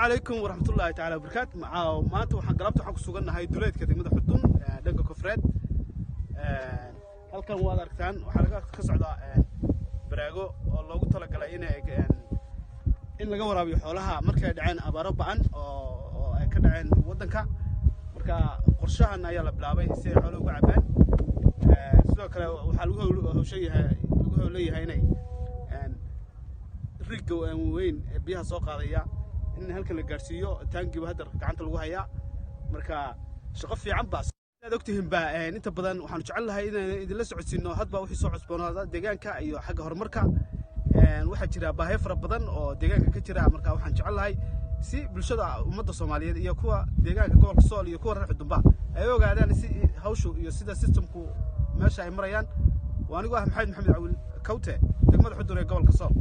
Calaykum waraxmatullaahi tacaala wabarakaatu. Maanta waxaan galabta waxaan ku sugannahay duleedka degmada Xudun, dhanka koonfureed. Halkan waad aragtaan, waxaa laga ka socdaa baraago oo loogu talagalay in laga waraabiyo xoolaha markay dhaceen abaaro ba'an oo ay ka dhaceen waddanka. Marka qorshahan ayaa la bilaabay si ay xooluhu uga cabaan. Sidoo kale waxaa lagu hawshan yahay, lagu howleeyahay inay riigga weyn ee biyaha soo qaadaya in halkan la gaadhsiiyo. Taangiiba hadda gacanta lagu hayaa. Marka shaqo fiican baa aad ogtihiin ba. Inta badan waxaanu jecel lahay inaan idinla socodsiino hadba wixii soo cusboonaada deegaanka iyo xagga horumarka. Waxaa jira baahiyo fara badan oo deegaanka ka jira. Marka waxaan jecel lahay si bulshada ummadda Soomaaliyeed iyo kuwa deegaanka gobolka Sool iyo kuwa reer Xudunba ay ogaadaan si hawshu iyo sida systemku meesha ay marayaan. Waa anigu ah Maxamed Maxamed Cawil Kawte, degmada Xudun ee gobolka Sool.